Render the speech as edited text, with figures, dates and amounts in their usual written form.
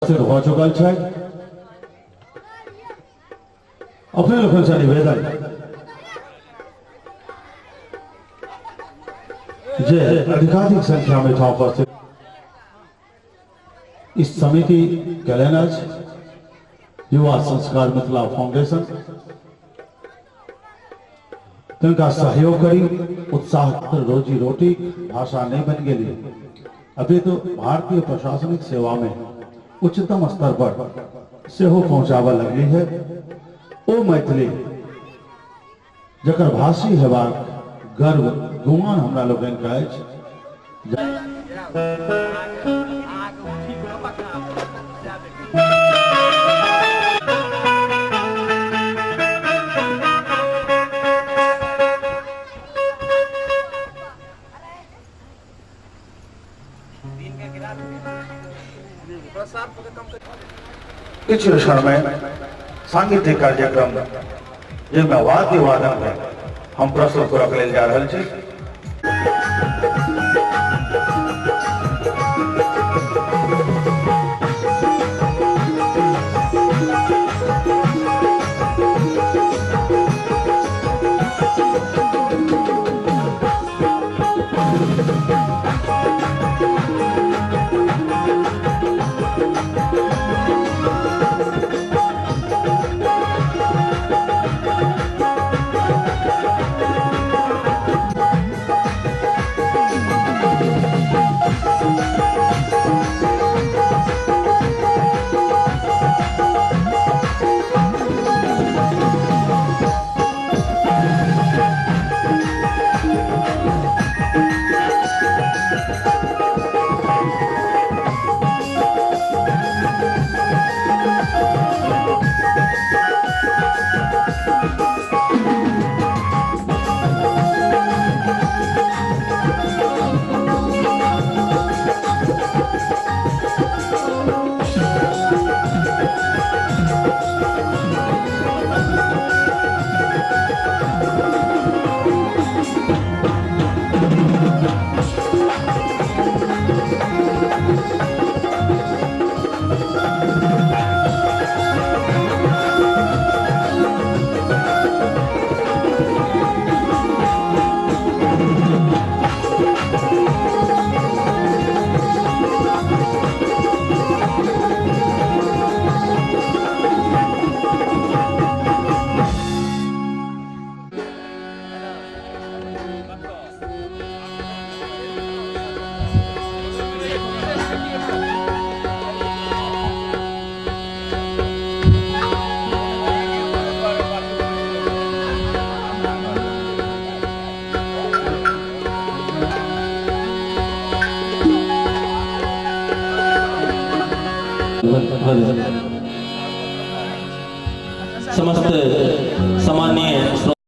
उपस्थित भऽ चुकल छथि। अपने लोकनि से निवेदन जे अधिकाधिक संख्या में एहिठाम उपस्थित इस समिति केलनि अछि, युवा संस्कार मिथिला फाउंडेशन, तिनका सहयोग करी। उत्साह रोजी रोटी भाषा नहीं बन गेली, अभी तो भारतीय प्रशासनिक सेवा में उच्चतम स्तर पर सेहो पहुंचाबऽ लगली है। ओ मैथिली जकर भाषी हेबाक गर्व गुमान हमरा लोकनि के अछि। किछु क्षण में सांगीतिक कार्यक्रम जाहिमे वाद्य वादन में हम प्रस्तुत करऽ के लेल जा रहल छी। समस्त सामान्य